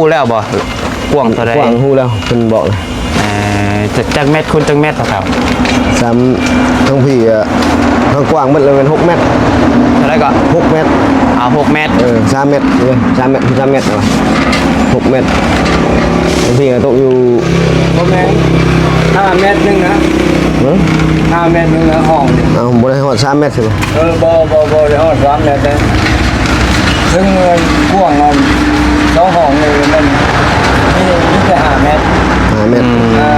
ຮູ້ແລ້ວບໍ່? ກວ້າງເທົ່າໃດ? ກວ້າງຮູ້ແລ້ວ ເພິ່ນບອກແລ້ວ. ເອີ ຈັກແມັດຄູນຈັກແມັດ ພໍ່ເຖົ້າ? ສາມ ທັງພີ້ ເອີ ທັງກວ້າງໝົດແລ້ວແມ່ນຫົກແມັດ. ເທົ່າໃດກໍ? ຫົກແມັດ. ເອົາຫົກແມັດ. ເອີ ສາມແມັດເດີ ສາມແມັດ ສາມແມັດ ເອົາຫົກແມັດ. ທັງພີ້ກໍຕົກຢູ່ ບໍ່ແມ່ນ ຫ້າແມັດໜຶ່ງນະ. ຫື? ຫ້າແມັດໜຶ່ງນະ ຫ້ອງນີ້. ເອົາ ບໍ່ໄດ້ຮອດສາມແມັດຊິບໍ່? ເອີ ບໍ່ ບໍ່ ບໍ່ໄດ້ຮອດສາມແມັດເດ້. ເຊິ່ງເງິນກວ້າງອັນສອງຫ້ອງນີ້ມັນມີ ມີແຕ່ຫ້າແມັດ. ຫ້າແມັດ. ອືມ ເອີ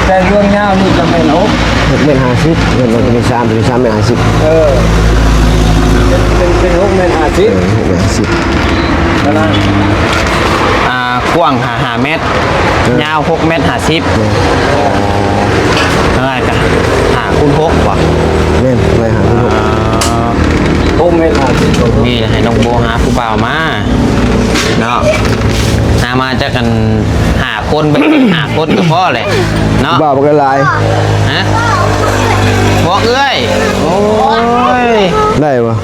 ແຕ່ລວມຍາວນີ້ຈະແມ່ນຫົກ ຫົກແມັດຫ້າສິບ. ເງິນມັນຈະມີສາມ ຈະມີສາມແມັດຫ້າສິບ. ເອີ ເປັນ ເປັນ ເປັນຫົກແມັດຫ້າສິບ. ເອີ ຫົກແມັດຫ້າສິບ. ນັ້ນນະ ອ່າ ກວ້າງຫ້າ ຫ້າແມັດ. ເອີ ຍາວຫົກແມັດຫ້າສິບ. ເອີ ເທົ່າໃດກະ ຫ້າຄູນຫົກບໍ່? ແມ່ນ ໄລ່ຫ້າຄູນຫົກ. ອ່າ ຫົກແມັດຫ້າສິບ. ນີ້ໃຫ້ນ້ອງໂບຫາຜູ້ບ່າວມາເນາະ. ຫາມາຈັກອັນຫ້າຄົນ ແບບຫ້າຄົນກໍພໍແຫຼະເນາະ. ບ່າວບັກຫຼາຍ. ຮະ? ບໍ່ເອື້ອຍ. ໂອ້ຍ ໄດ້ບໍ່?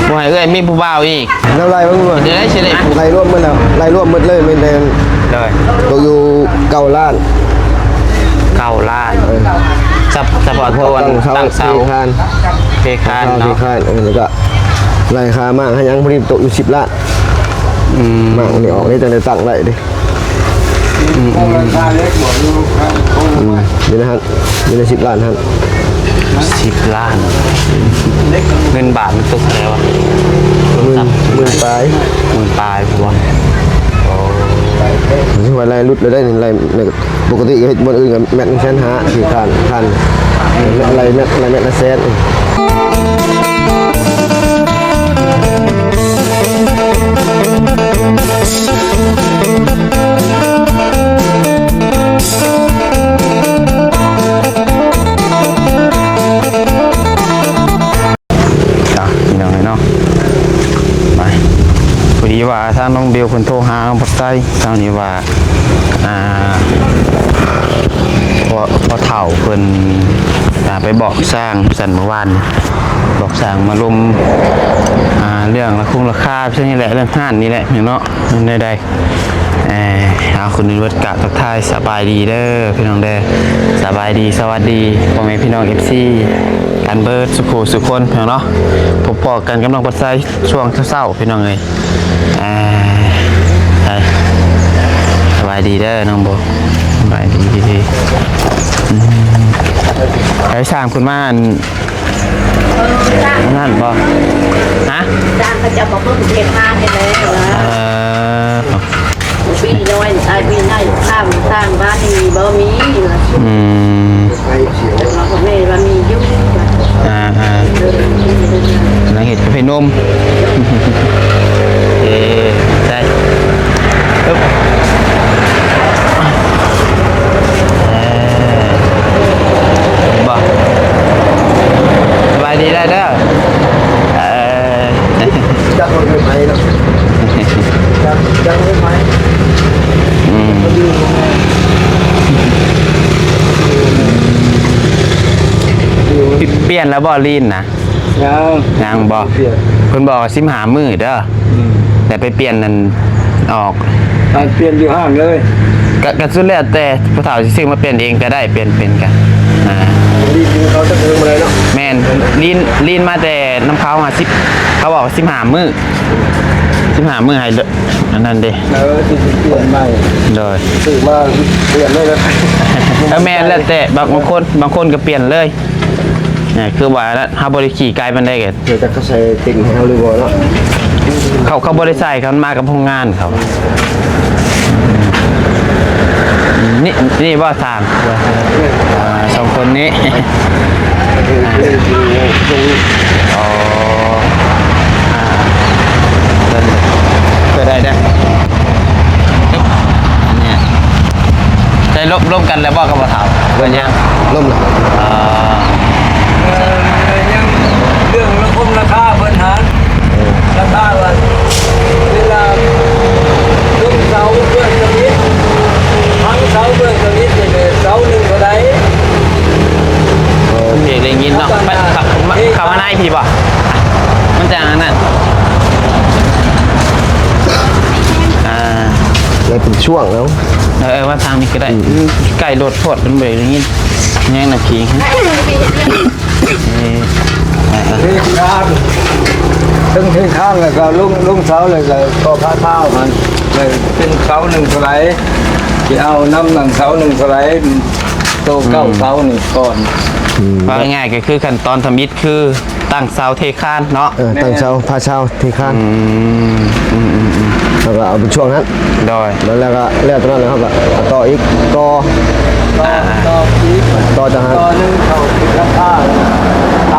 ບໍ່ໃຫ້ເອື້ອຍມີຜູ້ບ່າວອີກ. ແລ້ວໄລ່ເບິ່ງ ເດີ ຊິໄດ້ ໄລ່ລວມໝົດແລ້ວ ໄລ່ລວມໝົດເລີຍ ແມ່ນແຕ່ ໂດຍ ຕົກຢູ່ເກົ້າລ້ານ. ເກົ້າລ້ານ. ເອີ ສະ ສະເພາະໂຕນຕັ້ງເສົາ ເສາ ເທຄານ ເທຄານ ເສາ ເນາະ ເທຄານ. ເອີ ແລ້ວກໍໄລ່ຄ່າມ້າງຄ່າຫຍັງ ພໍດີຕົກຢູ່ສິບລ້ານ. ອືມ ມ້າງນີ້ອອກເດ້ ຈັ່ງໄດ້ຕັ້ງໄດ້ເດ້. ອືມ ອືມ ຢູ່ໃນຫັ້ນ ຢູ່ໃນສິບລ້ານຫັ້ນ. ສິບລ້ານ ເງິນບາດມັນຕົກເທົ່າໃດວະ? ໝື່ນ ໝື່ນປາຍ. ໝື່ນປາຍພຸ້ນ. ໂອ້ ຖືວ່າໄລ່ຫຼຸດແລ້ວໄດ໋ນີ້. ໄລ່ ປົກກະຕິເຮັດບ່ອນອື່ນກໍແມັດໜຶ່ງແສນຫ້າ ທີ່ຄານ ຄານ ໄລ່ແມັດ ໄລ່ແມັດລະແສນ. ອ່ະ ພີ່ນ້ອງເອີຍເນາະ ໄປ ພໍດີວ່າທາງນ້ອງເບວເພິ່ນໂທຫານ້ອງພັດໄຊ ທາງນີ້ວ່າ ອ່າ ພໍ່ ພໍ່ເຖົ້າເພິ່ນ ອ່າ ໄປບອກຊ່າງຊັ້ນມື້ວານນີ້ ບອກຊ່າງມາລົມ ອ່າ ເລື່ອງລາຄົງລາຄາ ເລື່ອງນີ້ແຫຼະ ເລື່ອງຮ້ານນີ້ແຫຼະ ເນາະ ເປັນແນວໃດ? ເອີ ເອົາ ຄົນອື່ນເບິດກະທັກທາຍສະບາຍດີເດີພີ່ນ້ອງເດີ ສະບາຍດີ ສະຫວັດດີພໍ່ແມ່ພີ່ນ້ອງ ເອັຟຊີ ກັນເບິດສູ່ຜູ້ສູ່ຄົນພີ່ນ້ອງເນາະ. ພົບພໍ້ກັນກັບນ້ອງພັດໄຊຊ່ວງເຊົ້າໆ ພີ່ນ້ອງເອີຍ. ເອີ ໄປ ສະບາຍດີເດີນ້ອງໂບ ສະບາຍດີ ອືມ ໄປສ້າງເພິ່ນມາ ເອີ ສ້າງນັ້ນບໍ່? ຮະ? ສ້າງເຂົາເຈົ້າບໍ່ເບິ່ງເຮັດງານໃຫ້ແລ້ວ. ເອີ ປີນ້ອຍ ອ້າຍປີໃຫຍ່ ສ້າງ ສ້າງບ້ານນີ້ບໍ່ມີ. ອືມ ແມ່ວ່າມີຢູ່. ອ່າໆ ກຳລັງເຮັດກາເຟນົມ. ເອີ ໃສ່ ເອີ ບໍ່ ສະບາຍດີໄດ້ເດີ. ເອີ ຈັກລົດໄຟເນາະ ຈັກ ຈັກລົດໄຟ. ອືມ ປ່ຽນແລ້ວບໍ່ລີນນະ? ຍັງ ຍັງບໍ່? ປ່ຽນ ເພິ່ນບອກວ່າສິບຫ້າມື້ເດີ. ອືມ ແຕ່ໄປປ່ຽນນັ້ນອອກ ໄປປ່ຽນຢູ່ຫ້າງເລີຍ. ກະ ກະສຸດແລ້ວແຕ່ ພໍ່ເຖົ້າຊິຊື້ມາປ່ຽນເອງກະໄດ້ ປ່ຽນເປັນກະ ອ່າ ລີນເຂົາຈັກເຖິງບໍ່ໄດ້ເນາະ. ແມ່ນ ລີນ ລີນມາແຕ່ນຳເຂົາ ຫ້າສິບ ເຂົາບອກສິບຫ້າມື້ ສິບຫ້າມື້ໃຫ້ ອັນນັ້ນເດ້. ເອີ ຊິປ່ຽນໃໝ່ ໂດຍ ຊື້ມາປ່ຽນເລີຍ. ເອີ ແມ່ນ ແລ້ວແຕ່ ບາງ ບາງຄົນ ບາງຄົນກະປ່ຽນເລີຍ. ເອີ ຄືວ່າເຮົາບໍ່ໄດ້ຂີ່ໄກປານໃດກະ ເອີ ຈັກເຂົາໃສ່ເຕັມໃຫ້ເຮົາຫຼືບໍ່ເນາະ. ເຂົາ ເຂົາບໍ່ໄດ້ໃສ່ ເຂົາມາກັບໂຮງງານເຂົາ. ນີ້ ນີ້ບໍ່ຊ່າງ ອ່າ ສອງຄົນນີ້. ອໍ ອ່າ ເພິ່ນ ເພິ່ນໄດ້ເດີ. ອັນນີ້ ໄດ້ລົມ ລົມກັນແລ້ວບໍ່ກັບພໍ່ເຖົ້າ? ລົມແລ້ວ ລົມແລ້ວ. ເອີ ເອີ ຍັງເລື່ອງລາຄົງລາຄາເພິ່ນຫັ້ນ ລາຄາວ່າ ເວລາລົງເສົາເບື້ອງສະຫວິດ ພັງເສົາເບື້ອງສະຫວິດນີ້ ເສົາໜຶ່ງເທົ່າໃດ? ໂອເຄ ໄດ້ຍິນເນາະ. ໄປ ເຂົ້າມາ ເຂົ້າມາໃນພີ້ບໍ່? ມັນຈະອັນນັ້ນ. ໄດ້ເປັນຊ່ວງແລ້ວ. ເອີ ເອີ ວ່າທາງນີ້ກໍໄດ້. ອືມ ໃກ້ລົດໂພດ ມັນບໍ່ໄດ້ຍິນແຮງນຳຂີ່. ເອີ ເທິງທາງ ເທິງ ເທິງທາງ ແລ້ວກໍລົງ ລົງເສົາ ແລ້ວກໍກໍ່ພາເທ້າຫັ້ນ ແລ້ວເປັນເສົາໜຶ່ງເທົ່າໃດ ຊິເອົານຳນັ້ນເສົາໜຶ່ງເທົ່າໃດ ໂຕເກົ່າ ອືມ ເສົານີ້ກ່ອນ. ອືມ ວ່າງ່າຍໆກໍຄືຂັ້ນຕອນທຳອິດຄື ຕັ້ງເສົາເທຄານເນາະ. ເອີ ແມ່ນ ຕັ້ງເສົາ ພາເສົາເທຄານ. ອືມ ອືມໆໆ ແລ້ວກໍເອົາເປັນຊ່ວງຫັ້ນ. ໂດຍ ແລ້ວ ແລ້ວກໍ ແລ້ວຕອນນັ້ນເຮົາກໍເອົາຕໍ່ອີກ ຕໍ່ ຕໍ່ ອ່າ ຕໍ່ອີກ ຕໍ່ຈາກຫັ້ນ ຕໍ່ໜຶ່ງເຂົ້າຕິດຫຼັງຄາ.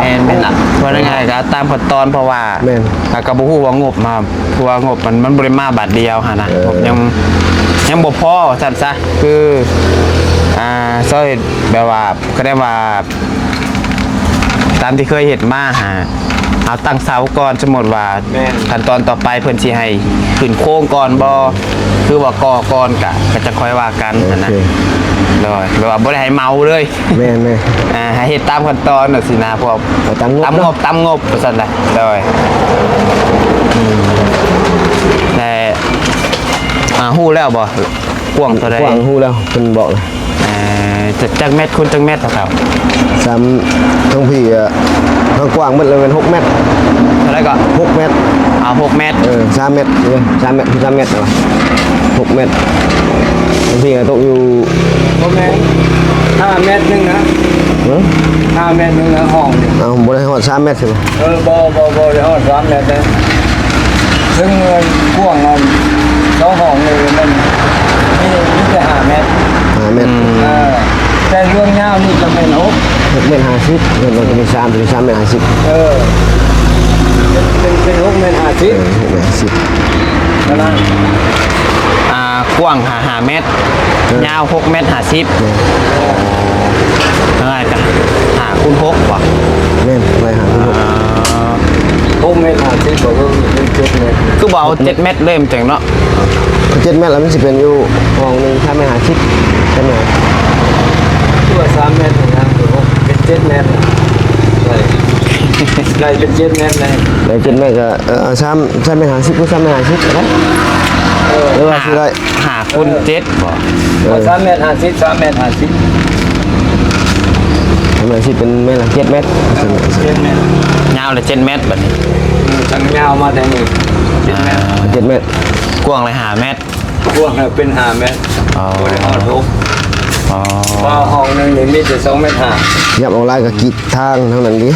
ແມ່ນໆ ເວົ້າງ່າຍໆກໍຕາມຂັ້ນຕອນ ເພາະວ່າ ແມ່ນ ເຮົາກໍບໍ່ຮູ້ວ່າງົບມາ ເພາະວ່າງົບມັນ ມັນບໍ່ໄດ້ມາບາດດຽວຫັ້ນນະ. ເອີ ງົບຍັງ ຍັງບໍ່ພໍວ່າຊັ້ນຊະ ຄື ອ່າ ຊ່ອຍແບບວ່າ ກໍໄດ້ວ່າ ຕາມທີ່ເຄີຍເຮັດມາຫາ ເອົາຕັ້ງເສົາກ່ອນ. ສົມມຸດວ່າ ແມ່ນ ຂັ້ນຕອນຕໍ່ໄປເພິ່ນຊິໃຫ້ຂຶ້ນໂຄງກ່ອນບໍ່ ຄືວ່າກໍ່ກ່ອນ ກະ ກະຈະຄ່ອຍວ່າກັນຫັ້ນນະ. ໂອເຄ ໂດຍ ແບບວ່າບໍ່ໄດ້ໃຫ້ເໝົາເລີຍ. ແມ່ນໆ ອ່າ ໃຫ້ເຮັດຕາມຂັ້ນຕອນຈັ່ງຊີ້ນະ ພວກ ເອົາຕາມງົບ ຕາມງົບ ເນາະ ຕາມງົບວ່າຊັ້ນລະ. ໂດຍ ອືມ ແຕ່ ອ່າ ຮູ້ແລ້ວບໍ່? ກວ້າງເທົ່າໃດ? ກວ້າງຮູ້ແລ້ວ ເພິ່ນບອກແລ້ວ. ເອີ ຈັກ ຈັກແມັດຄູນຈັກແມັດ ພໍ່ເຖົ້າ? ສາມ ທັງພີ້ ເອີ ທັງກວ້າງໝົດເລີຍແມ່ນຫົກແມັດ. ເທົ່າໃດກໍ? ຫົກແມັດ. ເອົາຫົກແມັດ. ເອີ ສາມແມັດ ເອີ ສາມແມັດ ສາມແມັດ ເອົາຫົກແມັດ. ທັງພີ້ກໍຕົກຢູ່ ບໍ່ແມ່ນ ຫ້າແມັດໜຶ່ງນະ. ຫື? ຫ້າແມັດໜຶ່ງນະ ຫ້ອງໜຶ່ງ. ເອົາ ບໍ່ໄດ້ຮອດສາມແມັດຊິບໍ່? ເອີ ບໍ່ ບໍ່ ບໍ່ໄດ້ຮອດສາມແມັດເດ້. ເຊິ່ງກວ້າງອັນສອງຫ້ອງນີ້ມັນມີ ມີແຕ່ຫ້າແມັດ. ຫ້າແມັດ. ອືມ ເອີ ແຕ່ລວມຍາວນີ້ກໍແມ່ນຫົກ ຫົກແມັດຫ້າສິບ. ເພິ່ນວ່າຈະມີສາມ ຈະມີສາມແມັດຫ້າສິບ. ເອີ ເປັນ ເປັນ ເປັນຫົກແມັດຫ້າສິບ. ເອີ ຫົກແມັດຫ້າສິບ ເທົ່ານັ້ນ. ອ່າ ກວ້າງຫ້າ ຫ້າແມັດ. ເອີ ຍາວຫົກແມັດຫ້າສິບ. ເອີ ງ່າຍກະຫ້າຄູນຫົກບໍ່? ແມ່ນ ໄວ້ຫ້າຄູນຫົກ. ອ່າ ຫົກແມັດຫ້າສິບ ກໍຄືເຈັດແມັດ. ຄືບໍ່ເອົາເຈັດແມັດເລີຍມັນຈັ່ງເນາະ? ເຈັດແມັດແລ້ວມັນຊິເປັນຢູ່ຫ້ອງໜຶ່ງ ສາມແມັດຫ້າສິບ ສາມແມັດ. ຄືວ່າສາມແມັດນະ ເປັນເຈັດແມັດ ໄດ້ ໄດ້ເປັນເຈັດແມັດໄດ້. ໄດ້ເຈັດແມັດກໍ ເອີ ເອົາສາມ ສາມແມັດຫ້າສິບ ຫຼື ສາມແມັດຫ້າສິບກໍໄດ້. ເອີ ຫຼືວ່າຊິໄດ້ ຫ້າຄູນເຈັດບໍ່? ເອີ ເອົາສາມແມັດຫ້າສິບ ສາມແມັດຫ້າສິບ. ສາມແມັດຫ້າສິບ ເປັນແມັດລະເຈັດແມັດ. ເອີ ເຈັດແມັດ. ຍາວລະເຈັດແມັດບັດນີ້. ເອີ ທາງຍາວມາແຕ່ນີ້ ເຈັດແມັດ. ອ່າ ເຈັດແມັດ. ກວ້າງລະຫ້າແມັດ. ກວ້າງເປັນຫ້າແມັດ. ອໍ ບໍ່ໄດ້ຮອດຫົກ. ອໍ ເພາະຫ້ອງໜຶ່ງນີ້ມີແຕ່ສອງແມັດຫ້າ. ຫຍັບອອກຫຼາຍກໍກີດທາງທາງນັ້ນເດ້.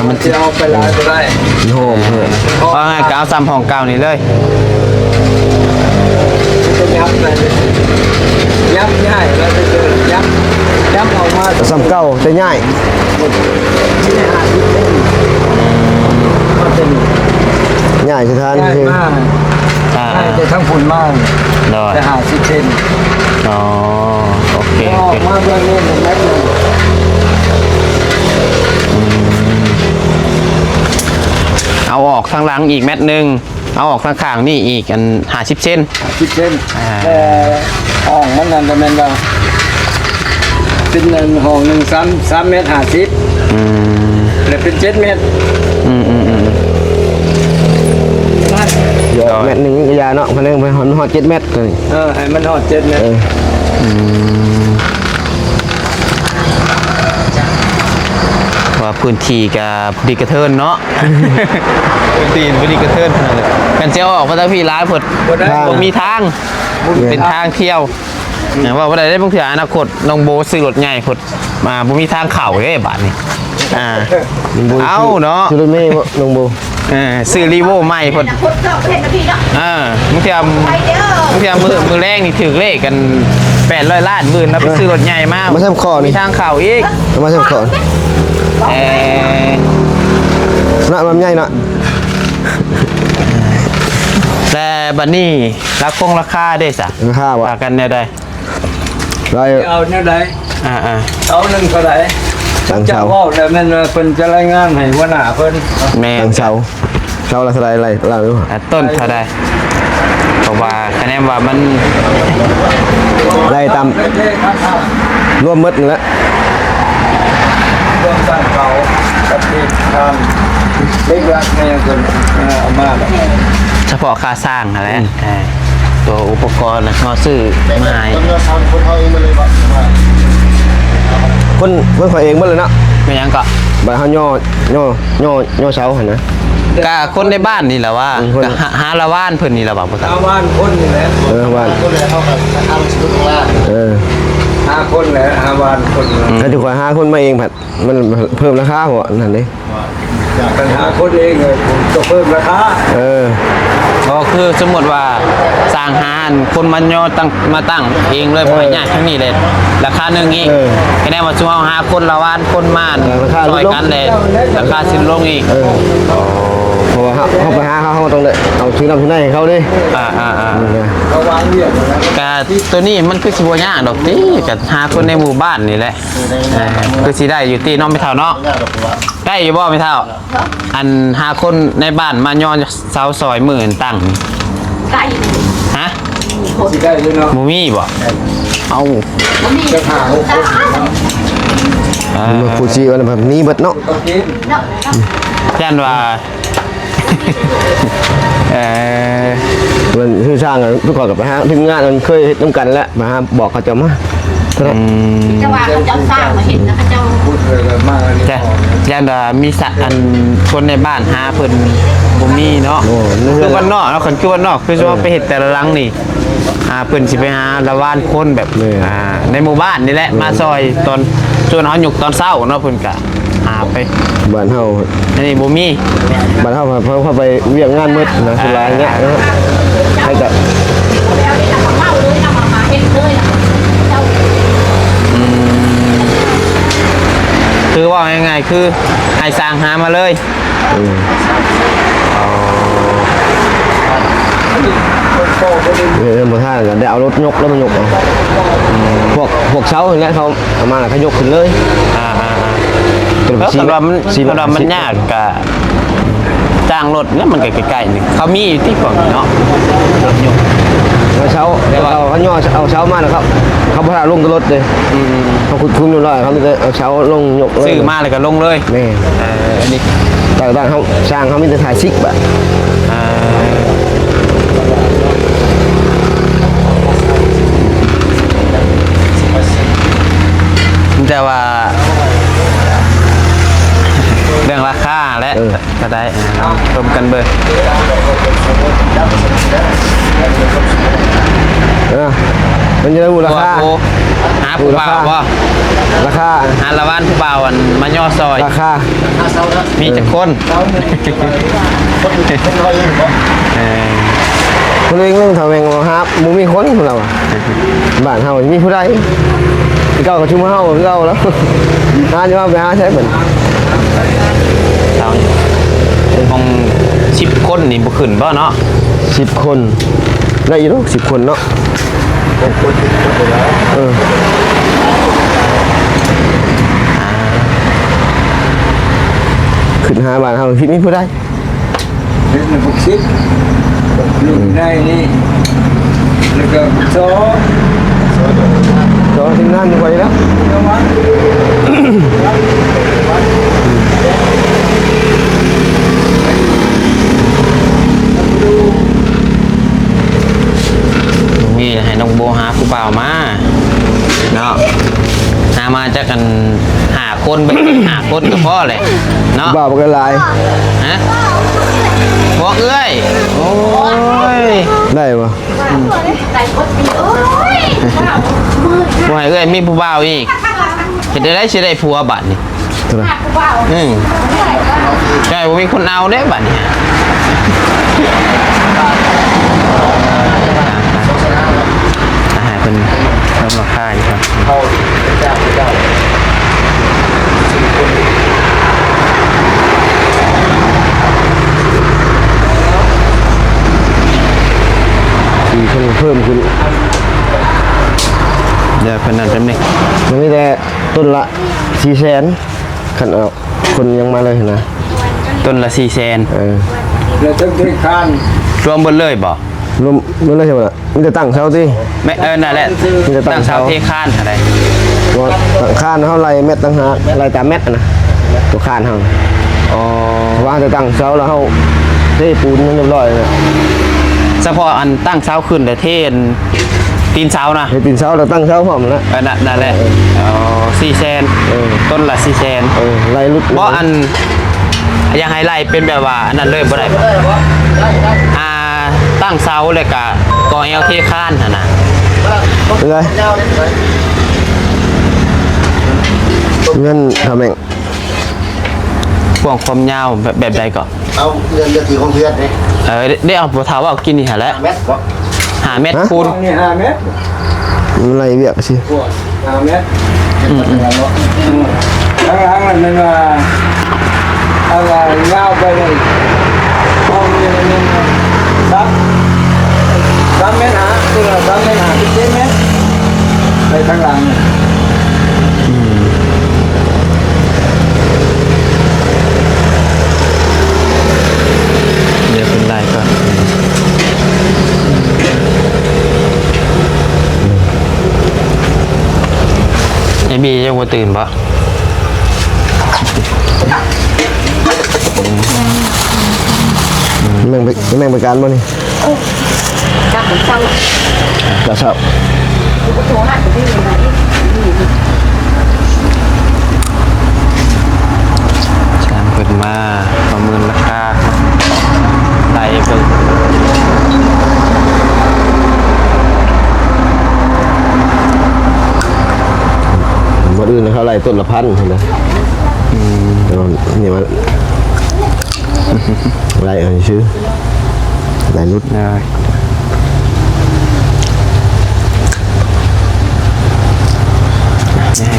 ມັນຊິເອົາໄປຫຼາຍບໍ່ໄດ້ ມັນໂຮມເພິ່ນ. ເອົາງ່າຍກໍເອົາສ່ຳຫ້ອງເກົ່ານີ້ເລີຍ. ຍັບໄປ ຍັບຍ້າຍແລ້ວໄປເດີນ ຍັບ ຍັບອອກມາ ສ່ຳເກົ່າແຕ່ຍ້າຍ ຍ້າຍສະຖານທີ່ ຍ້າຍມາ ອ່າ ໃຫ້ແຕ່ທາງພຸ້ນມາ ໂດຍ ແຕ່ຫ້າສິບເຊັນ. ອໍ ໂອເຄ ແລ້ວອອກມາເບື້ອງນີ້ແມັດໜຶ່ງ. ອືມ ເອົາອອກທາງຫຼັງອີກແມັດໜຶ່ງ ເອົາອອກທາງຂ້າງນີ້ອີກ ອັນ ຫ້າສິບເຊັນ. ຫ້າສິບເຊັນ. ອ່າ ແຕ່ຫ້ອງມັນນັ້ນກໍແມ່ນວ່າ ເປັນອັນຫ້ອງໜຶ່ງ ສາມ ສາມແມັດຫ້າສິບ. ອືມ ແລ້ວເປັນເຈັດແມັດ. ອືມໆໆ ຢອກແມັດໜຶ່ງກໍຢ່າເນາະ ພະແນງໄປຮອດ ຮອດເຈັດແມັດ. ເອີ ໃຫ້ມັນຮອດເຈັດແມັດ. ເອີ ອືມ ວ່າພື້ນທີ່ກໍດີກະເທີນເນາະ ພື້ນທີ່ບໍ່ດີກະເທີນ. ຄັນຊິເອົາອອກມາທາງພີ້ຫຼາຍໂພດ ບໍ່ໄດ້ ບໍ່ມີທາງ ເປັນທາງທ່ຽວ. ເວົ້າບໍ່ໄດ້ເດ້ ບາງເທື່ອອະນາຄົດນ້ອງໂບຊື້ລົດໃຫຍ່ພຸ້ນ ມາບໍ່ມີທາງເຂົ້າເດ້ບາດນີ້. ອ່າ ນ້ອງໂບ ເອົາເນາະ ຊື້ລົດເມບໍ່ນ້ອງໂບ? ເອີ ຊື້ຣີໂວ້ໃໝ່ພຸ້ນ. ເອີ ບາງເທື່ອ ບາງເທື່ອມື້ ມື້ແລງນີ້ຖືກເລກກັນແປດຮ້ອຍລ້ານ ມື້ອື່ນເຮົາໄປຊື້ລົດໃຫຍ່ມາ ມາແຊມຂໍນີ້ ມີທາງເຂົ້າອີກ ມາແຊມຂໍ. ເອີ ນະ ລຳໃຫຍ່ເນາະ. ແຕ່ບັດນີ້ ລາຄົງລາຄາເດ້ສະ ລາຄາວ່າ ວ່າກັນແນວໃດ? ໄດ້ ເອົາແນວໃດ? ອ່າໆ ເສົາໜຶ່ງເທົ່າໃດ? ຕັ້ງເສົາ ເຈົ້າເວົ້າແລ້ວແມ່ນວ່າເພິ່ນຈະລາຍງານໃຫ້ຫົວໜ້າເພິ່ນ. ແມ່ນ ຕັ້ງເສົາ ເສົາລະເທົ່າໃດ ໄລ່ລາວດູ. ອ່າ ຕົ້ນເທົ່າໃດ? ເພາະວ່າຄະແນນວ່າມັນ ໄລ່ຕາມ ລວມໝົດນັ້ນແຫຼະ ລວມຕັ້ງເສົາກັບທີ່ທາງເຫຼັກຫຼັກແມ່ນເພິ່ນເອົາມາແລ້ວ ສະເພາະຄ່າສ້າງຫັ້ນແຫຼະ. ອືມ ອ່າ ຕົວອຸປະກອນນະ ເຮົາຊື້ມາໃຫ້ ຄົນ ຄົນເຂົາເອງໝົດເລີຍເນາະ. ແມ່ນຫຍັງເກາະ? ບາດເຮົາຍໍ ຍໍ ຍໍ ຍໍເສົາຫັ້ນນະ. ກະຄົນໃນບ້ານນີ້ແຫຼະວ່າ ອືມ ຄົນ ກະຫາ ຫາລະວານເພິ່ນນີ້ແຫຼະວ່າ ບໍ່ ລະວານຄົນນີ້ແຫຼະ. ເອີ ລະວານ ຄົນແຫຼະ ເຮົາກະຫາລົງຊື້ລົງລາ. ເອີ ຫາຄົນແຫຼະ ຫາວານຄົນ. ອືມ ຄັນຊິຂ້ອຍຫາຄົນມາເອງພັດ ມັນເພີ່ມລາຄາບໍ່ ອັນນັ້ນເດ້. ຄັນຫາຄົນເອງກໍເພີ່ມລາຄາ. ເອີ ກໍຄືສົມມຸດວ່າຊ່າງຫາອັນຄົນມາຍໍຕັ້ງ ມາຕັ້ງເອງເລີຍ ເອີ ບໍ່ໃຫ້ຍ້າຍທາງນີ້ເລີຍ ລາຄາໜຶ່ງອີກ. ເອີ ຄະແນນວ່າຊຸມເຮົາຫາຄົນລະວານ ຄົນມາ ເອີ ລາຄາ ຊ່ອຍກັນແຫຼະ ລາຄາຊິລົງອີກ. ເອີ ເພາະວ່າເຮົາ ເຮົາໄປຫາເຂົາ ເຮົາຕ້ອງໄດ້ເອົາຊື້ນ້ຳຊື້ໃນໃຫ້ເຂົາເດ້. ອ່າໆໆ ອືມ ກະໂຕນີ້ມັນຄືຊິບໍ່ຍາກດອກຕິ ກະຫາຄົນໃນໝູ່ບ້ານນີ້ແຫຼະ. ເອີ ຄືຊິໄດ້ຢູ່ຕິເນາະແມ່ເຖົ້າເນາະ. ໄດ້ຢູ່ບໍ່ແມ່ເຖົ້າ? ອັນຫາຄົນໃນບ້ານມາຍໍເສົາຊ່ອຍມື້ຕັ້ງ. ໄດ້ ຮະ? ຊິໄດ້ຢູ່ເນາະ. ບໍ່ມີບໍ່? ເອົ້າ ບໍ່ມີ ຈະຫາຫົກຄົນ. ເອີ ຜູ້ຊີ້ວ່າແບບນີ້ເບິດເນາະ. ເນາະ ຢ້ານວ່າ ເອີ ມັນຄືຊ່າງ ທຸກຄົນກໍໄປຫາທີມງານ ມັນເຄີຍເຮັດນຳກັນແລ້ວ ມາຫາບອກເຂົາເຈົ້າມາ. ອືມ ແຕ່ວ່າເຂົາເຈົ້າສ້າງມາເຮັດນະ ເຂົາເຈົ້າ ຢ້ານວ່າມີສະ ອັນຄົນໃນບ້ານຫາເພິ່ນບໍ່ມີເນາະ. ໂອ້ ຄືບ້ານນອກເນາະ ຄັນຄືບ້ານນອກ ຄືວ່າ ເອີ ໄປເຮັດແຕ່ລະຫຼັງນີ້ ອ່າ ເພິ່ນຊິໄປຫາລະວານຄົນແບບ ແມ່ນ ອ່າ ໃນໝູ່ບ້ານນີ້ແຫຼະ ແມ່ນ ມາຊ່ອຍຕອນ ສ່ວນເຮົາຍົກຕອນເຊົ້າເນາະ ເພິ່ນກະ ຫາໄປ. ບ້ານເຮົາ ອັນນີ້ບໍ່ມີ. ບ້ານເຮົາ ເຮົາ ເຮົາໄປວຽກງານໝົດນະ ສ່ວນຫຼາຍເນາະ ໃຫ້ກະ ອືມ ຄືເວົ້າງ່າຍໆ ຄືໃຫ້ຊ່າງຫາມາເລີຍ. ອືມ ເອີ ບໍ່ທັນກະໄດ້ເອົາລົດຍົກແລ້ວມາຍົກເອົາ. ອືມ ພວກ ພວກເສົາຫັ້ນແຫຼະ ເຂົາເອົາມາແລ້ວກະຍົກຂຶ້ນເລີຍ. ອ່າໆໆ ເອີ ຄັນວ່າມັນ ຄັນວ່າມັນຍາກກະຈ້າງລົດແລ້ວ ມັນກະໃກ້ໆ ນີ້ ເຂົາມີຢູ່ຕິພວກນີ້ເນາະ ລົດຍົກ. ເອົາເສົາ ແຕ່ວ່າ ເອົາ ເຂົາຍໍເອົາເສົາມາແລ້ວ ເຂົາ ເຂົາບໍ່ຖ້າລົງແຕ່ລົດເດ້. ອືມ ເຂົາຂຸດຂຸມຮຽບຮ້ອຍ ເຂົາມີແຕ່ເອົາເສົາລົງຍົກເລີຍ ຊື້ມາແລ້ວກໍລົງເລີຍ. ແມ່ນ ເອີ ອັນນີ້ ຕ່າງໆ ເຮົາ ຊ່າງເຮົາມີແຕ່ຖ່າຍຊິກບາດ. ເອີ ມີແຕ່ວ່າເລື່ອງລາຄາແຫຼະ. ເອີ ກໍໄດ້ ເອົາ ລອງຊົມກັນເບິ່ງ. ເອີ ມັນຈະໄດ້ຮູ້ລາຄາ ໂອ້ ຫາຜູ້ບ່າວບໍ່? ລາຄາ ຫາລະວານຜູ້ບ່າວ ອັນມາຍໍຊ່ອຍ ລາຄາ ມີຈັກຄົນ? ເອີ ຄົນເອງເລື່ອງຖ້າແມ່ນວ່າຫາບໍ່ມີຄົນ ເພິ່ນວ່າ ບ້ານເຮົາມີຜູ້ໃດ ຄືເກົ່າກໍຊຸມເຮົາຄືເກົ່າແລ້ວ. ຫາຢູ່ ເຮົາໄປຫາໃສເພິ່ນ? ເອົາ ຂອງສິບຄົນນີ້ບໍ່ຂຶ້ນບໍ່ເນາະ? ສິບຄົນ ໄດ້ຢູ່ດອກສິບຄົນເນາະ. ເອີ ຂຶ້ນຫາບ້ານເຮົາ ຊິມີຜູ້ໃດ? ເຮັດໃນພວກສິບ ຢູ່ໃນນີ້ ແລ້ວກໍສອງ ສອງທີມງານຢູ່ໄປແລ້ວ ມີແຕ່ໃຫ້ນ້ອງໂບຫາຜູ້ບ່າວມາເນາະ ຫາມາຈັກອັນ ຫ້າຄົນ ແບບຫ້າຄົນກໍພໍແຫຼະເນາະ ບ່າວບັກຫຼາຍ. ຮະ? ພວກເອື້ອຍ ໂອ້ຍ ໄດ້ບໍ່? ບໍ່ໃຫ້ເອື້ອຍມີຜູ້ບ່າວອີກ ເຮັດແນວໃດຊິໄດ້ຜົວບາດນີ້? ອືມ ໃຊ່ ບໍ່ມີຄົນເອົາເດ້ບາດນີ້. ອາຫານເພິ່ນເພີ່ມລາຄາອີກເນາະ ທີ່ເພິ່ນເພີ່ມຂຶ້ນ ດຽວເພິ່ນນັ້ນແປັບໜຶ່ງ ມັນມີແຕ່ຕົ້ນລະສີ່ແສນ ຄັນເອົາ ຄົນຍັງມາເລີຍຫັ້ນນະ ຕົ້ນລະສີ່ແສນ. ເອີ ແລ້ວເຖິງເທຄານ ລວມເບິດເລີຍບໍ່? ລວມເບິດເລີຍໃຊ່ບໍ່ລະ? ມີແຕ່ຕັ້ງເສົາຕິ? ແມ່ນ ເອີ ນັ້ນແຫຼະ ມີແຕ່ຕັ້ງເສົາ ຕັ້ງເສົາເທຄານຫັ້ນໃດ. ບໍ່ ຕັ້ງຄານເຮົາໄລ່ແມັດຕ່າງຫາກ ໄລ່ຕາມແມັດຫັ້ນນະ ຕົວຄານເຮົາ. ອໍ ວ່າແຕ່ຕັ້ງເສົາແລ້ວເຮົາເທປູນມັນຮຽບຮ້ອຍແລ້ວ. ສະເພາະອັນຕັ້ງເສົາຂຶ້ນ ແລະ ເທອັນຕີນເສົານະ ເຮັດຕີນເສົາ ແລ້ວຕັ້ງເສົາພ້ອມນະ. ເອີ ນັ້ນ ນັ້ນແຫຼະ. ເອີ ເອີ ສີ່ແສນ ເອີ ຕົ້ນລະສີ່ແສນ. ເອີ ໄລ່ຫຼຸດ ບໍ່ ອັນ ຢາກໃຫ້ໄລ່ເປັນແບບວ່າອັນນັ້ນເລີຍບໍ່ໄດ້ບໍ່? ອ່າ ຕັ້ງເສົາ ແລ້ວກະກໍ່ແອວເທຄານຫັ້ນນະ. ເປັນໄງ? ເງິນເທົ່າແມ່ງ ກວ້າງຄວາມຍາວແບບ ແບບໃດກໍ? ເອົາເຮືອນ ເນື້ອທີ່ຂອງເຮືອນເດ້. ເອີ ໄດ້ ໄດ້ເອົາ ພໍ່ເຖົ້າເວົ້າກິນນີ້ຫັ້ນແຫຼະ ຫ້າແມັດບໍ? ຫ້າແມັດ ຮະ? ຄູນ ນີ້ຫ້າແມັດ ມັນໄລ່ວຽກຊິ ຫ້າແມັດ. ອືມ ອືມ ທາງຫຼັງນັ້ນແມ່ນວ່າ ເອົາວ່າຍາວໄປເລີຍ ຫ້ອງນີ້ມັນ ສາມ ສາມແມັດຫ້າ ຄືວ່າສາມແມັດຫ້າ ສິບເຈັດແມັດ ໄປທາງຫຼັງ. ອືມ ດຽວເພິ່ນໄລ່ກ່ອນ ໄອ້ບີຍັງບໍ່ຕື່ນບໍ? ແມ່ງໄປ ແມ່ງໄປການບໍ່ນີ້? ເອີ ກັບເຊົ້າ ກັບເຊົ້າ ໂທຫາເຂົາເຈົ້າ ຊ່າງເພິ່ນມາປະເມີນລາຄາ ໄລ່ເບິ່ງ ບ່ອນອື່ນເຂົາໄລ່ຕົ້ນລະພັນພຸ້ນນະ. ອືມ ແຕ່ວ່ານີ້ວ່າ ໄລ່ເອົາຊື່ ໄລ່ຫຼຸດ ໃຫ້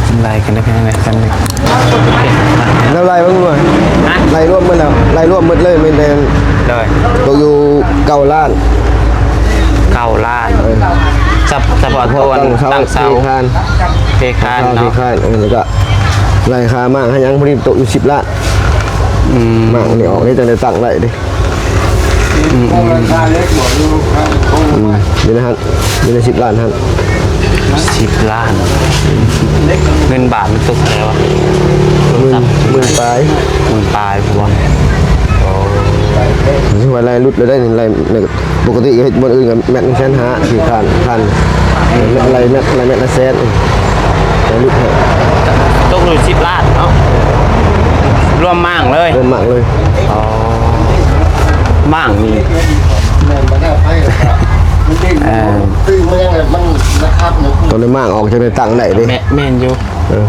ເພິ່ນໄລ່ກັນເດີ ເພິ່ນໄລ່ກັນເດີ ແລ້ວໄລ່ເບິ່ງດ້ວຍ ຮະ? ໄລ່ລວມໝົດແລ້ວ ໄລ່ລວມໝົດເລີຍ ແມ່ນແຕ່ ໂດຍ ຕົກຢູ່ເກົ້າລ້ານ ເກົ້າລ້ານ ເອີ ສະ ສະເພາະຕົວຕັ້ງເສົາ ເສາ ເທຄານ ເທຄານເນາະ ເທຄານ ເອີ ແລ້ວກໍໄລ່ຄ່າມ້າງຄ່າຫຍັງ ພໍດີຕົກຢູ່ສິບລ້ານ. ອືມ ມ້າງນີ້ອອກເດ້ ຈັ່ງໄດ້ຕັ້ງໄດ້ເດ້. ອືມ ອືມ ອືມ ຢູ່ໃນຫັ້ນ ຢູ່ໃນສິບລ້ານຫັ້ນ ສິບລ້ານ ເງິນບາດມັນຕົກເທົ່າໃດວະ? ໝື່ນ ໝື່ນປາຍ ໝື່ນປາຍພຸ້ນ. ໂອ້ ວ່າໄລ່ຫຼຸດແລ້ວໄດ້ນີ້ ໄລ່ ປົກກະຕິເຮັດບ່ອນອື່ນກໍແມັດໜຶ່ງແສນຫ້າ ທີ່ທ່ານ ທ່ານ ເອີ ໄລ່ແມັດ ໄລ່ແມັດລະແສນ ແຕ່ຫຼຸດໃຫ້ ຕົກຢູ່ສິບລ້ານເນາະ ລວມມ້າງເລີຍ ລວມມ້າງເລີຍ. ອໍ ມ້າງນີ້ ແມ່ນບໍ່ໄດ້ໄປ ມັນເດ້ງ ເອີ ຕື່ມມາຍັງ ມັນລະຄາບ ຕອນນີ້ມ້າງອອກຈັ່ງໄດ້ຕັ້ງໄດ້ເດ້. ແມ່ນ ແມ່ນຢູ່. ເອີ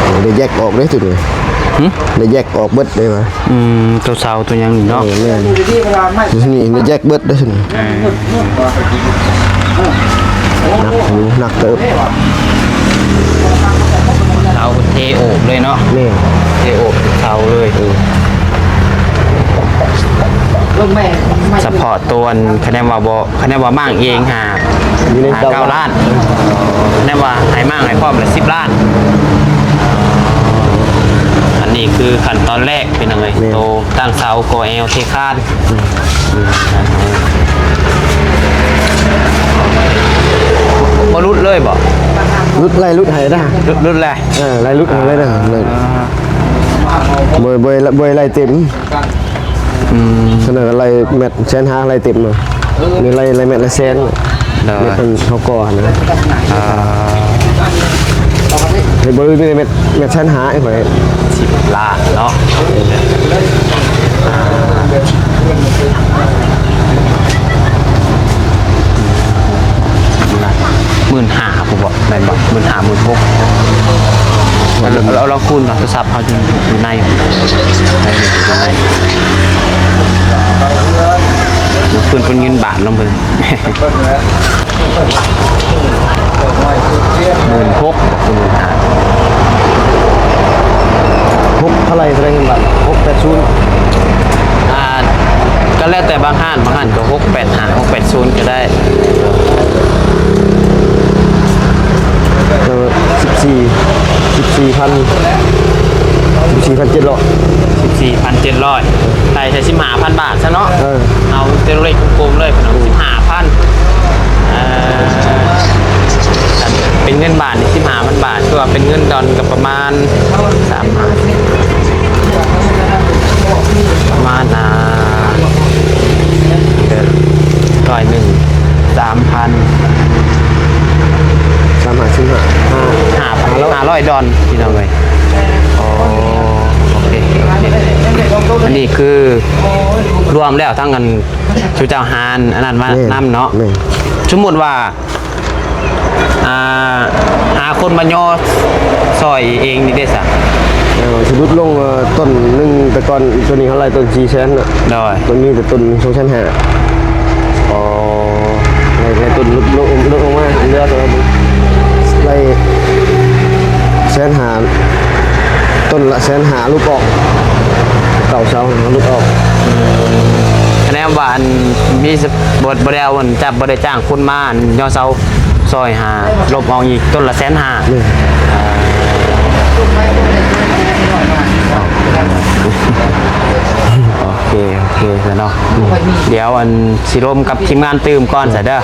ເອີ ໄດ້ແຍກອອກເດ້ ຈຸດນີ້ ຫຶ? ໄດ້ແຍກອອກເບິດເດ້ວ່າ. ອືມ ຕົວເສົາຕົວຫຍັງນີ້ເນາະ. ເອີ ແມ່ນ ນີ້ ນີ້ແຍກເບິດເດ້ ເອີ ໜັກຢູ່ ໜັກເຕີບ. ເສົາເທໂອບເລີຍເນາະ. ແມ່ນ ເທໂອບເສົາເລີຍ. ເອີ ສະເພາະຕົວ ຄັນແນນວ່າບໍ່ ຄັນແນນວ່າມ້າງເອງຫາ ຢູ່ໃນ ຫາເກົ້າ ເກົ້າລ້ານ ເອີ ຄັນແນນວ່າໃຫ້ມ້າງໃຫ້ພ້ອມລະສິບລ້ານ. ອັນນີ້ຄືຂັ້ນຕອນແລກ ພີ່ນ້ອງເອີຍ. ແມ່ນ ໂຕຕັ້ງເສົາ ກໍ່ແອວ ເທຄານ. ອືມ ບໍ່ຫຼຸດເລີຍບໍ? ຫຼຸດ ໄລ່ຫຼຸດໃຫ້ນະ. ຫຼຸດ ຫຼຸດແລ້ວ. ເອີ ໄລ່ຫຼຸດໃຫ້ເລີຍນະ. ອ່າ ບໍ່ ບໍ່ ບໍ່ໄດ້ໄລ່ເຕັມ. ອືມ ສະເໜີໄລ່ແມັດແສນຫ້າ ໄລ່ເຕັມເນາະ. ນີ້ໄລ່ ໄລ່ແມັດລະແສນ. ໂດຍ ແມັດເພິ່ນເຮົາກໍ່ຫັ້ນນະ. ອ່າ ເຮັດບໍ່ໄດ້ແມັດ ແມັດແສນຫ້າ ຂ້ອຍ ສິບລ້ານເນາະ. ອ່າ ໝື່ນຫ້າພຸ້ນບໍ? ແມ່ນບໍ່? ໝື່ນຫ້າ ໝື່ນຫົກ. ເອົາ ເອົາ ລອງຄູນເນາະ ໂທລະສັບເຮົາຢູ່ໃນ ໃນ ຢູ່ໃນ ເປັນ ເປັນເງິນບາດລອງເບິ່ງ. ໝື່ນຫົກ ບໍ່ຄືໝື່ນຫ້າ. ຫົກເທົ່າໃດ ເທົ່າໃດເງິນບາດ? ຫົກແປດສູນ. ອ່າ ກໍແລ້ວແຕ່ບາງຮ້ານ ບາງຮ້ານກໍຫົກແປດຫ້າ ຫົກແປດສູນກໍໄດ້. ເອີ ສິບສີ່ ສິບສີ່ພັນ ສິບສີ່ພັນເຈັດຮ້ອຍ ສິບສີ່ພັນເຈັດຮ້ອຍ ໄລ່ໃສ່ສິບຫ້າພັນບາດຊະເນາະ. ເອີ ເອົາຕົວເລກກົມໆເລີຍ ເພິ່ນເອົາສິບຫ້າພັນ. ເອີ ເປັນເງິນບາດນີ້ ສິບຫ້າພັນບາດ. ຄືວ່າເປັນເງິນດອນກໍປະມານສາມ ປະມານ ອ່າ ເດີ ຮ້ອຍໜຶ່ງ ສາມພັນ ສາມຫ້າ ສິບຫ້າ ຫ້າ ຫ້າ ຫ້າຮ້ອຍດອນ ພີ່ນ້ອງເອີຍ. ອໍ ໂອເຄ ໂອເຄ ອັນນີ້ຄືລວມແລ້ວທັງອັນ ຊຸມເຈົ້າຫາອັນນັ້ນມາ ແມ່ນ ນຳເນາະ. ແມ່ນ ສົມມຸດວ່າ ອ່າ ຫາຄົນມາຍໍຊ່ອຍເອງນີ້ເດ້ຊະ? ເອີ ຊິຫຼຸດລົງ ເອີ ຕົ້ນໜຶ່ງ ແຕ່ກ່ອນໂຕນີ້ເຮົາໄລ່ຕົ້ນສີ່ແສນເນາະ. ໂດຍ ມັນມີແຕ່ຕົ້ນສອງແສນຫ້າ. ອໍ ໄລ່ ໄລ່ຕົ້ນຫຼຸດລົງ ຫຼຸດລົງມາເຫຼືອໂຕໄລ່ແສນຫ້າ ຕົ້ນລະແສນຫ້າ ຫຼຸດອອກ ເກົ້າເສົາຫຼຸດອອກ. ອືມ ຄະແນນວ່າອັນມີ ບໍ່ ບໍ່ໄດ້ເອົາອັນຈັບ ບໍ່ໄດ້ຈ້າງຄົນມາອັນຍໍເສົາ ຊອຍຫາ ລົບອອກອີກຕົ້ນລະແສນຫ້າ. ແມ່ນ ໂອເຄ ໂອເຄຊະເນາະ. ດຽວອັນຊິລົມກັບທີມງານຕື່ມກ່ອນຊະເດີ.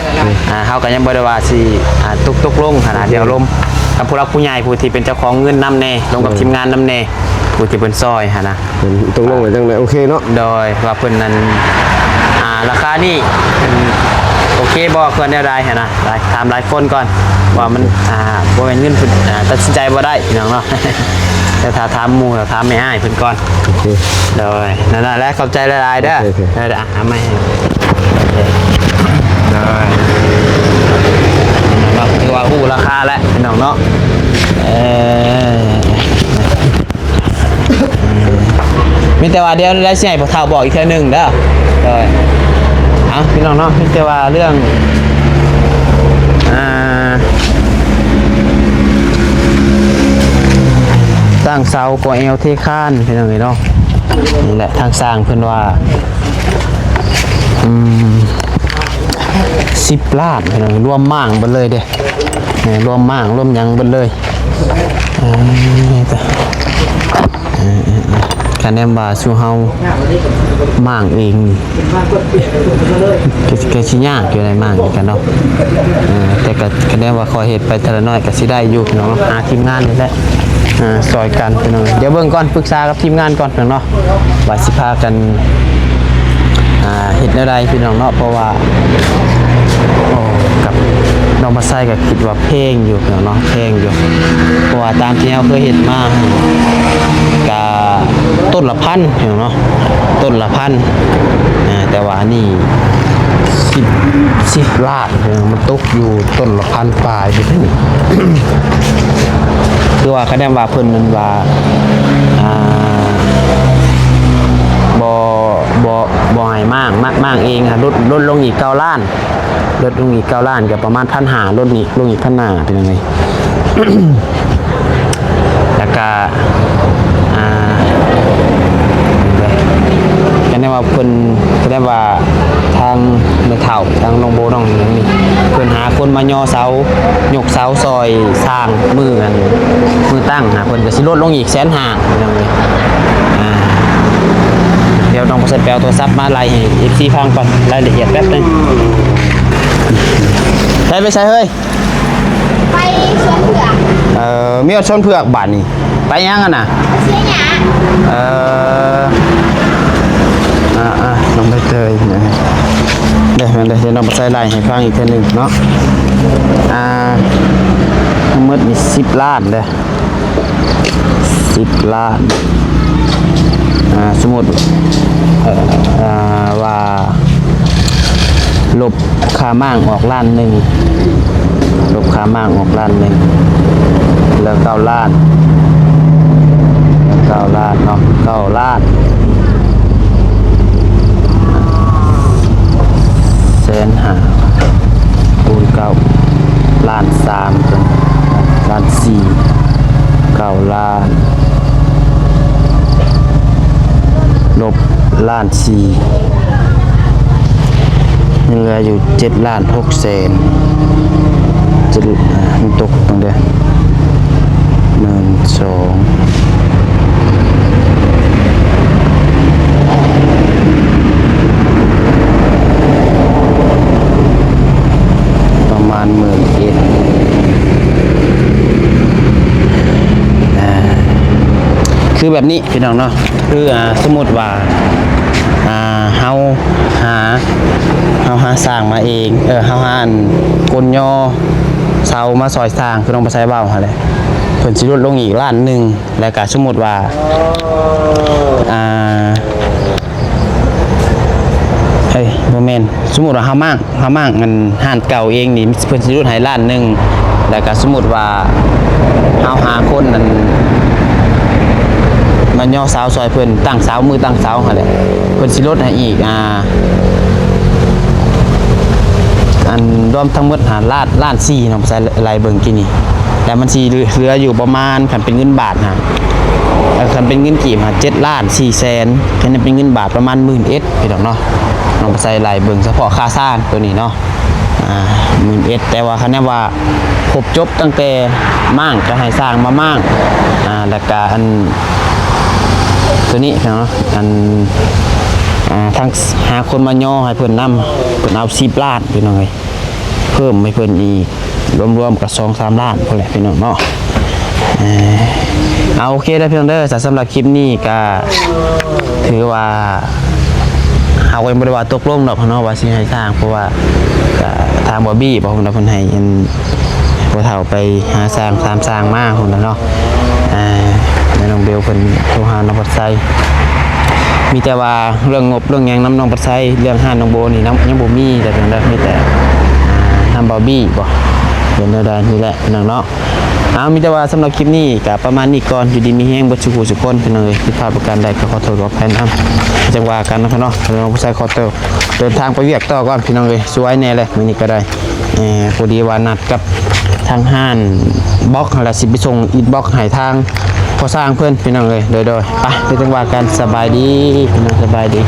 ອ່າ ເຮົາກໍຍັງບໍ່ໄດ້ວ່າຊິ ອ່າ ຕົກ ຕົກລົງຫັ້ນນະ. ດຽວລົມກັບຜູ້ຫຼັກຜູ້ໃຫຍ່ ຜູ້ທີ່ເປັນເຈົ້າຂອງເງິນນຳແດ່ ລົມກັບທີມງານນຳແດ່ ຜູ້ທີ່ເພິ່ນຊອຍຫັ້ນນະ. ເພິ່ນຕົກລົງໄວ້ຈັ່ງໃດ ໂອເຄເນາະ. ໂດຍ ວ່າເພິ່ນນັ້ນ ອ່າ ລາຄານີ້ເພິ່ນໂອເຄບໍ່ ເພິ່ນແນວໃດຫັ້ນນະ. ຫຼາຍ ຖາມຫຼາຍຄົນກ່ອນວ່າມັນ ອ່າ ບໍ່ແມ່ນເງິນເພິ່ນ ອ່າ ຕັດສິນໃຈບໍ່ໄດ້ພີ່ນ້ອງເນາະ. ແຕ່ຖ້າຖາມໝູ່ ຖາມແມ່ອ້າຍເພິ່ນກ່ອນ. ໂອເຄ ໂດຍ ນັ້ນແຫຼະ ຂອບໃຈຫຼາຍໆເດີ. ໂອເຄ ໂອເຄ ເດີ ອ່ະ ເອົາໃໝ່ ໂດຍ ເນາະ ຖືວ່າຮູ້ລາຄາແລ້ວພີ່ນ້ອງເນາະ. ເອີ ມີແຕ່ວ່າດຽວໄດ້ຊິໃຫ້ພໍ່ເຖົ້າບອກອີກເທື່ອໜຶ່ງເດີ. ໂດຍ ເອົາ ພີ່ນ້ອງເນາະ ມີແຕ່ວ່າເລື່ອງ ອ່າ ຕັ້ງເສົາ ກໍ່ແອວ ເທຄານ ພີ່ນ້ອງເອີຍເນາະ. ນີ້ແຫຼະ ທາງຊ່າງເພິ່ນວ່າ ອືມ ສິບລ້ານ ພີ່ນ້ອງ ລວມມ້າງເບິດເລີຍເດ້. ແມ່ນ ລວມມ້າງລວມຫຍັງເບິດເລີຍ. ເອີ ຄັນແນມວ່າສູ່ເຮົາມ້າງເອງນີ້ ກໍ ກໍຊິຍາກຢູ່ໃນມ້າງນີ້ກັນເນາະ. ເອີ ແຕ່ກໍ ຄັນແນມວ່າຂ້ອຍເຮັດໄປເທື່ອລະໜ້ອຍກໍຊິໄດ້ຢູ່ເນາະ. ຫາທີມງານນີ້ແຫຼະ ເອີ ຊ່ອຍກັນພີ່ນ້ອງ. ດຽວເບິ່ງກ່ອນ ປຶກສາກັບທີມງານກ່ອນເນາະ ວ່າຊິພາກັນ ອ່າ ເຮັດແນວໃດພີ່ນ້ອງເນາະ. ເພາະວ່າ ໂອ້ ກັບນ້ອງພາໄຊກໍຄິດວ່າແພງຢູ່ເນາະ ແພງຢູ່. ເພາະວ່າຕາມທີ່ເຮົາເຄີຍເຮັດມາ ກະຕົ້ນລະພັນເນາະ ຕົ້ນລະພັນ. ອ່າ ແຕ່ວ່າອັນນີ້ສິບ ສິບລ້ານ ມັນຕົກຢູ່ຕົ້ນລະພັນປາຍເດ້. ຄືວ່າຄະແນນວ່າເພິ່ນນັ້ນວ່າ ອ່າ ບໍ່ ບໍ່ ບໍ່ໃຫ້ມ້າງ ມ້າງເອງ ລົດ ລົດລົງອີກເກົ້າລ້ານ ລົດລົງອີກເກົ້າລ້ານ ກໍປະມານພັນຫ້າ ລົດນີ້ລົງອີກພັນຫ້າ ເປັນຈັ່ງໃດ. ແລ້ວກະ ອ່າ ແຕ່ວ່າເພິ່ນ ແຕ່ວ່າທາງແມ່ເຖົ້າ ທາງນ້ອງໂບ ນ້ອງຫຍັງນີ້ ເພິ່ນຫາຄົນມາຍໍເສົາ ຍົກເສົາຊ່ອຍສ້າງມື້ອັນ ມື້ຕັ້ງຫັ້ນ ເພິ່ນກໍຊິລົດລົງອີກແສນຫ້າ ພີ່ນ້ອງເອີຍ. ອ່າ ດຽວນ້ອງບໍ່ເສັດໄປເອົາໂທລະສັບມາໄລ່ໃຫ້ເອັຟຊີຟັງກ່ອນ ລາຍລະອຽດແປັບໜຶ່ງ. ໄປ ໄປໃສເຮີ້ຍ? ໄປສວນເຜືອກ. ເອີ ມີຮອດສວນເຜືອກບາດນີ້ ໄປຫຍັງຫັ້ນນະ? ໄປເສຍຫຍ້າ. ເອີ ອ່າໆ ນ້ອງໃບເຕີຍນະ ເດີ ແມ່ນເດີ ດຽວນ້ອງໄປໃສ່ລາຍໃຫ້ຟັງອີກເທື່ອໜຶ່ງເນາະ. ອ່າ ທັງໝົດນີ້ສິບລ້ານເດີ ສິບລ້ານ. ອ່າ ສົມມຸດ ເອີ ອ່າ ວ່າລົບຄ່າມ້າງອອກລ້ານໜຶ່ງ ລົບຄ່າມ້າງອອກລ້ານໜຶ່ງ ເຫຼືອເກົ້າລ້ານ ເກົ້າລ້ານເນາະ ເກົ້າລ້ານ ແສນຫ້າ ຄູນເກົ້າ ລ້ານສາມ ລ້ານສີ່ ເກົ້າລ້ານ ລົບລ້ານສີ່ ຍັງເຫຼືອຢູ່ເຈັດລ້ານຫົກແສນ ເຈັດ ອ່າ ມັນຕົກຕັ້ງແຕ່ ໜຶ່ງ ສອງ ປະມານໝື່ນເອັດ. ຄືແບບນີ້ພີ່ນ້ອງເນາະ ຄື ອ່າ ສົມມຸດວ່າ ອ່າ ເຮົາຫາ ເຮົາຫາຊ່າງມາເອງ ເອີ ເຮົາຫາອັນກົນຍໍເຊົາມາຊ່ອຍສ້າງ ຄືນ້ອງປະໄຊເວົ້າຫັ້ນແຫຼະ ເພິ່ນຊິຫຼຸດລົງອີກລ້ານໜຶ່ງ ແລ້ວກະສົມມຸດວ່າ ອ່າ ເອີຍ ບໍ່ແມ່ນ ສົມມຸດວ່າເຮົາມ້າງ ເຮົາມ້າງອັນຮ້ານເກົ່າເອງນີ້ ເພິ່ນຊິຫຼຸດໃຫ້ລ້ານໜຶ່ງ ແລ້ວກະສົມມຸດວ່າເຮົາຫາຄົນອັນມາຍໍເສົາຊ່ອຍເພິ່ນ ຕັ້ງເສົາ ມື້ຕັ້ງເສົາຫັ້ນແຫຼະ ເພິ່ນຊິຫຼຸດໃຫ້ອີກ ອ່າ ອັນລວມທັງໝົດຫາລ້ານ ລ້ານສີ່ເນາະ ໄລ່ເບິ່ງກີ້ນີ້ ແລ້ວມັນຊິເຫຼືອຢູ່ປະມານ ຄັນເປັນເງິນບາດຫາ ຄັນເປັນເງິນກີບຫາ ເຈັດລ້ານສີ່ແສນ ຄັນເປັນເງິນບາດປະມານໝື່ນເອັດ ພີ່ນ້ອງເນາະ ນ້ອງປະໄຊໄລ່ເບິ່ງສະເພາະຄ່າສ້າງໂຕນີ້ເນາະ ອ່າ ໝື່ນເອັດ ແຕ່ວ່າຄັນແນວວ່າຄົບຈົບຕັ້ງແຕ່ມ້າງ ກະໃຫ້ຊ່າງມາມ້າງ ອ່າ ແລ້ວກະອັນ ໂຕນີ້ເນາະ ອັນ ອ່າ ທັງຫາຄົນມາຍໍໃຫ້ເພິ່ນນຳ ເພິ່ນເອົາສິບລ້ານ ພີ່ນ້ອງເອີຍ ເພີ່ມໃຫ້ເພິ່ນອີກ ລວມໆກະສອງສາມລ້ານພຸ້ນແຫຼະພີ່ນ້ອງເນາະ ເອີ ເອົາ ໂອເຄເດີພີ່ນ້ອງເດີ ສຳລັບຄລິບນີ້ກະຖືວ່າ ເຮົາກະຍັງບໍ່ໄດ້ວ່າຕົກລົງດອກເນາະ ວ່າຊິໃຫ້ສ້າງ ເພາະວ່າກະທາງບອບບີ້ບອກເພິ່ນວ່າເພິ່ນໃຫ້ອັນ ຜູ້ເຖົ້າໄປຫາຊ່າງ ຕາມຊ່າງມາພຸ້ນແຫຼະເນາະ ອ່າ ແມ່ນ້ອງເບວເພິ່ນໂທຫານ້ອງພັດໄຊ ມີແຕ່ວ່າເລື່ອງງົບເລື່ອງຫຍັງນຳນ້ອງພັດໄຊ ເລື່ອງຮ້ານນ້ອງໂບນີ້ນຳ ຍັງບໍ່ມີ ແຕ່ເພິ່ນເລີກມີແຕ່ ອ່າ ນຳບອບບີ້ບໍ ເປັນແນວໃດນີ້ແຫຼະພີ່ນ້ອງເນາະ ເອົາ ມີແຕ່ວ່າສຳລັບຄລິບນີ້ກະປະມານນີ້ກ່ອນ ຢູ່ດີມີແຮງເບິດສູ່ຜູ້ສູ່ຄົນ ພີ່ນ້ອງເອີຍ ຜິດພາດປະການໃດກະຂໍໂທດຂໍອະໄພນຳ ຈັ່ງວ່າກັນເນາະ ນ້ອງພັດໄຊຂໍໂຕເດີນທາງໄປວຽກຕໍ່ກ່ອນ ພີ່ນ້ອງເອີຍ ສວຍແດ່ແຫຼະມື້ນີ້ກະໄດ້ ເອີ ພໍດີວ່ານັດກັບທາງຮ້ານບລັອກຫັ້ນລະ ຊິໄປສົ່ງອິດບລັອກໃຫ້ທາງພໍ່ຊ່າງເພິ່ນ ພີ່ນ້ອງເອີຍ ໂດຍໆ ໄປ ເປັນຈັ່ງວ່າກັນ ສະບາຍດີ ພີ່ນ້ອງ ສະບາຍດີ.